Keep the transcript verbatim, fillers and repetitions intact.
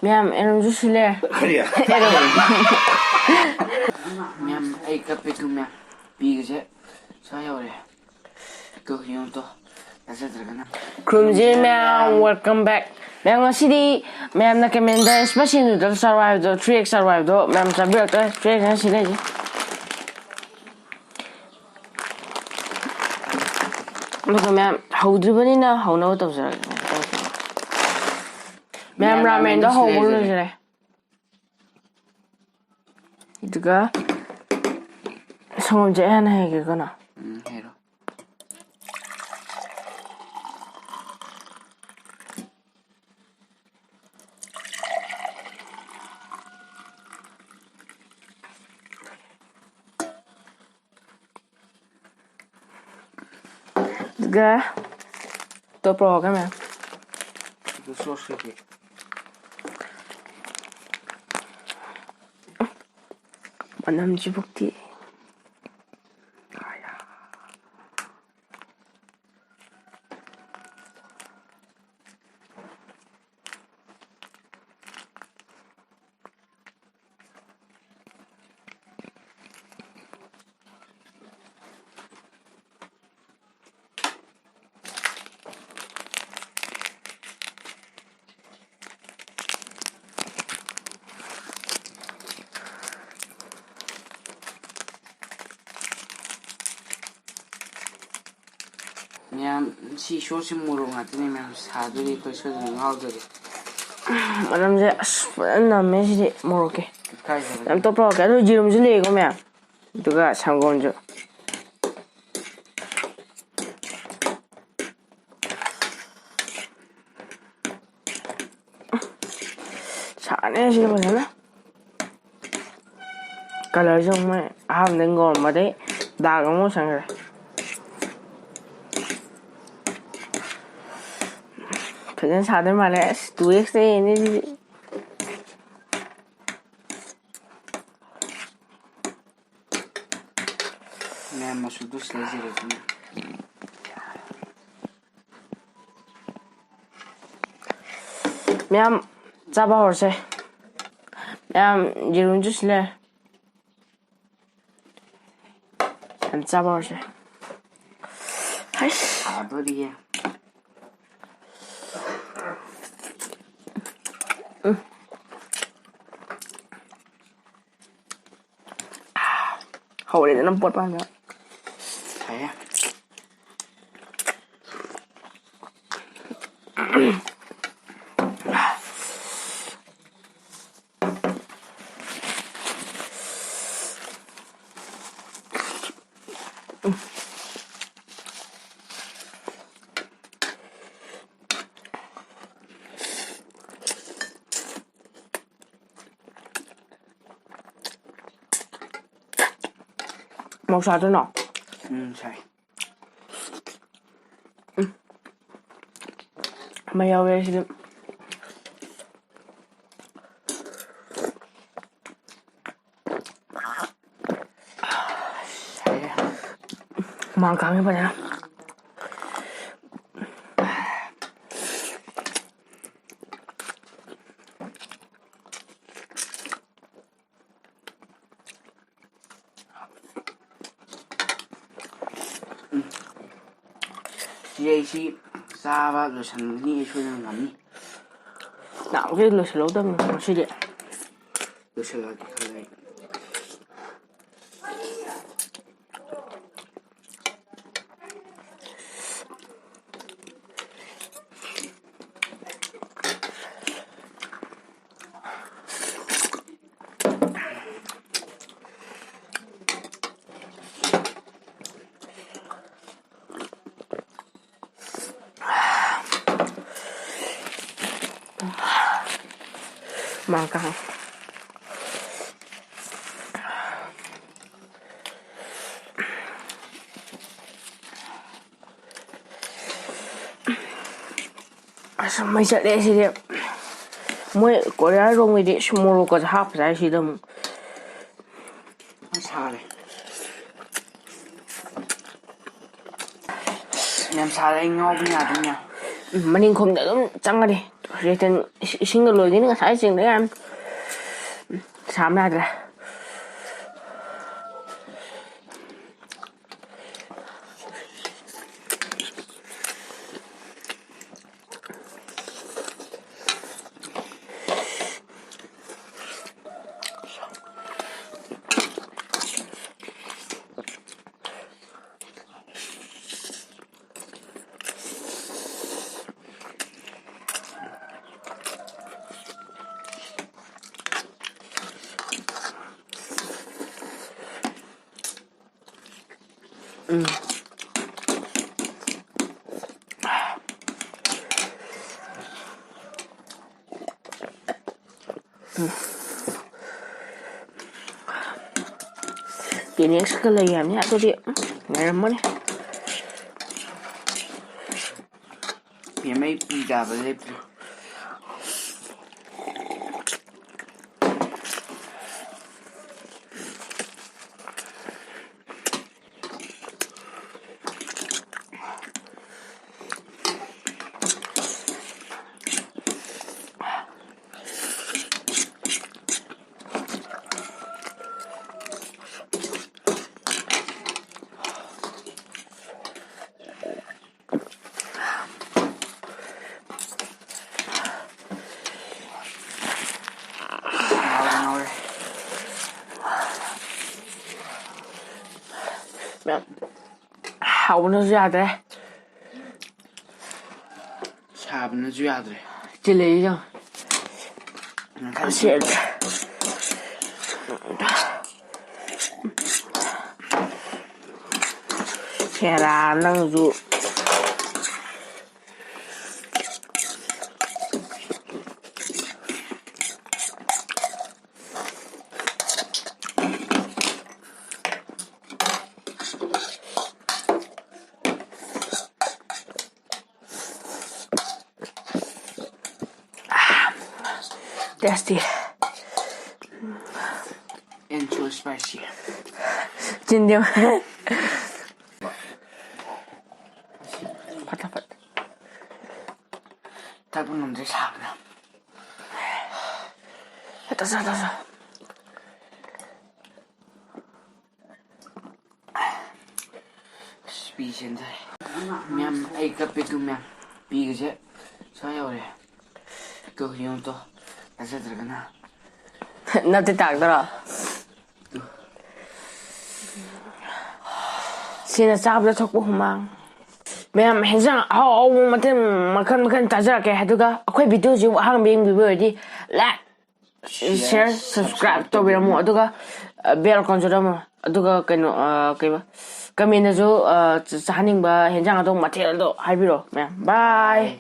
ꯃꯌꯥꯝ ꯑꯦꯔꯣꯟꯁꯨ ꯁꯤꯜꯂꯦ꯫ ꯀꯔꯤ? ꯃꯌꯥꯝ ꯑꯩ ꯀꯞꯄꯦ ꯇꯨ ꯃꯌꯥꯝ꯫ ꯄꯤꯒꯁꯦ ꯁ꯭ꯋꯥꯏ ꯌꯧꯔꯦ꯫ ꯇꯨ ꯌꯦꯡꯉꯨ ꯇꯨ꯫ ꯊꯥꯖꯗ꯭ꯔꯒꯅ꯫ ꯈꯨꯔꯨꯝꯖꯔꯤ ꯃꯌꯥꯝ, welcome back꯫ ꯃꯌꯥꯝ ꯉꯁꯤꯗꯤ ꯃꯌꯥꯝꯅ ꯀꯃꯦꯟꯗ special noodles ꯆꯥꯔꯣ ꯍꯥꯏꯕꯗꯣ, three X ꯆꯥꯔꯣ ꯍꯥꯏꯕꯗꯣ ꯃꯌꯥꯝ ꯆꯥꯕꯤꯔꯛꯇ꯭ꯔꯦ꯫ Three X ꯉꯁꯤ ꯂꯩꯁꯦ꯫ ꯑꯗꯨꯒ ꯃꯌꯥꯝ ꯍꯧꯗ꯭ꯔꯤꯕꯅꯤꯅ ꯍꯧꯅꯕ ꯇꯧꯖꯔꯒꯦ꯫ ꯃꯌꯥꯝ ꯃꯌꯥꯝ ꯔꯥꯃꯦꯟꯗꯣ ꯔꯥꯃꯦꯟꯗꯣ ꯍꯧꯕ ꯁꯤꯗ ꯂꯣꯏꯖꯔꯦ꯫ ꯑꯗꯨꯒ ꯁꯪꯒꯣꯝꯁꯦ ꯑꯩ ꯍꯥꯟꯅ ꯍꯩꯒꯦꯀꯣ ꯅꯪ꯫ ꯎꯝ, ꯍꯩꯔꯣ꯫ ꯑꯗꯨꯒ ꯑꯇꯣꯞꯄ ꯍꯧꯔꯒ ꯃꯌꯥꯝ꯫ ꯑꯗꯨ ꯁꯣꯁ ꯀꯩꯀꯩ꯫ ꯃꯅꯝꯁꯤꯕꯨꯛꯇꯤ꯫ ꯃꯌꯥꯝ ꯁꯤ ꯁꯣꯁꯁꯤ ꯃꯣꯔꯣꯛ ꯉꯥꯛꯇꯅꯦ ꯃꯌꯥꯝ, ꯁꯥꯗꯣꯔꯤ ꯑꯩꯈꯣꯏ ꯁꯣꯏꯗꯅ ꯉꯥꯎꯗꯣꯔꯤ꯫ ꯃꯅꯝꯁꯦ ꯑꯁ ꯐꯖꯅ ꯅꯝꯃꯦ ꯁꯤꯗꯤ ꯃꯣꯔꯣꯛꯀꯤ꯫ ꯀꯥꯏꯗꯕꯅꯦ꯫ ꯌꯥꯝ ꯇꯣꯞ ꯇꯧꯔꯛꯀꯦ꯫ ꯑꯗꯨ ꯌꯦꯔꯨꯝꯁꯨ ꯂꯩꯌꯦꯀꯣ ꯃꯌꯥꯝ꯫ ꯑꯗꯨꯒ ꯁꯪꯒꯣꯝꯁꯨ꯫ ꯁꯥꯅꯦ ꯁꯤꯗꯤ ꯐꯖꯅ꯫ ꯀꯂꯔꯁꯦ ꯑꯃꯨꯛ ꯃꯣꯏ ꯑꯍꯥꯟꯕꯗ ꯉꯧꯔꯝꯕꯗꯩ ꯗꯥꯛ ꯑꯃꯨꯛ ꯁꯪꯈ꯭ꯔꯦ꯫ ꯐꯖꯅ ꯁꯥꯗꯣꯏ ꯃꯥꯜꯂꯦ꯫ ꯑꯁ, two X ꯇ ꯌꯦꯡꯅꯤ ꯁꯤꯗꯤ꯫ ꯃꯌꯥꯝ ꯃꯆꯨꯗꯨ ꯁꯤꯗꯩꯁꯤꯗ ꯑꯗꯨꯝ꯫ ꯃꯌꯥꯝ, ꯆꯥꯕ ꯍꯧꯔꯁꯦ꯫ ꯃꯌꯥꯝ ꯌꯦꯔꯨꯝꯁꯨ ꯁꯤꯜꯂꯦ꯫ ꯌꯥꯝ ꯆꯥꯕ ꯍꯧꯔꯁꯦ꯫ ꯍꯩꯁ꯫ ꯁꯥꯗꯣꯔꯤꯌꯦ꯫ ꯍꯧꯔꯦꯗꯅ ꯄꯣꯠ ꯄꯥꯟꯕ꯫ ꯐꯩꯌꯦ꯫ ꯃꯧꯁꯥꯗꯨꯅꯣ? ꯎꯝ, ꯁꯥꯏ꯫ ꯎꯝ꯫ ꯑꯃ ꯌꯥꯎꯔꯦ ꯁꯤꯗ꯫ ꯍꯨꯃꯥꯡ ꯀꯥꯡꯉꯦ ꯐꯖꯅ꯫ ꯁꯤ ꯑꯩꯁꯤ ꯆꯥꯕ ꯂꯣꯏꯁꯟꯒꯅꯤ, ꯑꯩ ꯁꯣꯏꯗꯅ ꯉꯝꯅꯤ꯫ ꯅꯍꯥꯟꯈꯩ ꯂꯣꯏꯁꯤꯜꯍꯧꯗꯕꯅꯤ ꯉꯁꯤꯗꯤ꯫ ꯂꯣꯏꯁꯤꯜꯂꯒꯦ ꯈꯜꯂꯦ ꯑꯩ꯫ ꯍꯨꯃꯥꯡ ꯀꯥꯡ꯫ ꯑꯁ, ꯃꯩ ꯆꯠꯂꯦ ꯁꯤꯗꯤ꯫ ꯃꯣꯏ ꯀꯣꯔꯤꯌꯥ ꯔꯣꯝꯒꯤꯗꯤ ꯃꯣꯔꯣꯛꯀꯁꯦ ꯍꯥꯞꯄ ꯆꯥꯏ ꯁꯤꯗ ꯑꯃꯨꯛ꯫ ꯌꯥꯝ ꯁꯥꯔꯦ꯫ ꯌꯥꯝ ꯁꯥꯔꯦ, ꯑꯩ ꯉꯥꯎꯕꯅ ꯌꯥꯗ꯭ꯔꯦꯅꯦ꯫ ꯎꯝ, ꯃꯅꯤꯡ ꯈꯣꯡꯗ ꯑꯗꯨꯝ ꯆꯪꯉꯅꯤ꯫ ꯔꯦꯇꯟ ꯏꯁꯤꯡꯒ ꯂꯣꯏꯗꯣꯏꯅꯤ, ꯉꯁꯥꯏ ꯆꯤꯡꯗ ꯌꯥꯔꯝ ꯁꯥꯕ ꯌꯥꯗ꯭ꯔꯦ꯫ ꯎꯝ꯫ ꯀꯦꯅꯦꯛꯁꯀ ꯂꯩ ꯍꯥꯏꯕꯅꯤ, ꯑꯗꯨꯗꯤ ꯎꯝ, ꯂꯩꯔꯝꯃꯅꯤ꯫ ꯄꯦꯝꯃꯩ ꯄꯤ ꯇꯥꯕ ꯂꯦꯞꯄꯨ꯫ ꯃꯌꯥꯝ ꯍꯥꯎꯕꯅꯁꯨ ꯌꯥꯗ꯭ꯔꯦ꯫ ꯁꯥꯕꯅꯁꯨ ꯌꯥꯗ꯭ꯔꯦ꯫ ꯆꯤꯜꯂꯛꯏꯁꯦ ꯌꯦꯡꯉꯣ꯫ ꯁꯤ ꯍꯦꯔꯥ ꯅꯪꯁꯨ꯫ Tasty. And so spicy. ꯆꯤꯟꯗꯤ ꯐꯠ ꯐꯠ꯫ ꯆꯠꯄ ꯉꯝꯗ꯭ꯔꯦ ꯁꯥꯕꯅ꯫ ꯇꯧꯁꯣ, ꯇꯧꯁꯣ꯫ ꯑꯁ, ꯄꯤ ꯁꯦꯟꯗꯔꯦ꯫ ꯃꯌꯥꯝ, ꯑꯩ ꯀꯞꯄꯦ ꯇꯨ ꯃꯌꯥꯝ꯫ ꯄꯤꯒꯁꯦ ꯁ꯭ꯋꯥꯏ ꯌꯧꯔꯦ꯫ ꯇꯨ ꯌꯦꯡꯉꯨ ꯇꯨ꯫ ꯊꯥꯖꯗ꯭ꯔꯒꯅ꯫ ꯅꯞꯇꯤ ꯇꯥꯛꯇꯔꯣ? ꯁꯤꯅ ꯆꯥꯕꯗ ꯊꯣꯛꯄ ꯍꯨꯃꯥꯡ꯫ ꯃꯌꯥꯝ ꯍꯦꯟꯖꯥꯡ ꯑꯍꯥꯎ ꯑꯍꯥꯎꯕ ꯃꯊꯦꯜ ꯃꯈꯜ ꯃꯈꯜ ꯆꯥꯖꯔꯛꯀꯦ꯫ ꯑꯗꯨꯒ ꯑꯩꯈꯣꯏ videoꯁꯤꯕꯨ ꯑꯍꯥꯟꯕ ꯌꯦꯡꯕꯤꯕ ꯑꯣꯏꯔꯗꯤ like, share, subscribe ꯇꯧꯕꯤꯔꯝꯃꯣ꯫ ꯑꯗꯨꯒ bell ꯈꯣꯡꯖꯤꯜꯂꯝꯃꯣ꯫ ꯑꯗꯨꯒ ꯀꯩꯅꯣ, ꯑ, ꯀꯩꯕ, commentꯗꯁꯨ, ꯑ, ꯆꯥꯍꯟꯅꯤꯡꯕ ꯍꯦꯟꯖꯥꯡ ꯑꯗꯣ ꯃꯊꯦꯜꯗꯣ ꯍꯥꯏꯕꯤꯔꯛꯑꯣ ꯃꯌꯥꯝ꯫ Bye꯫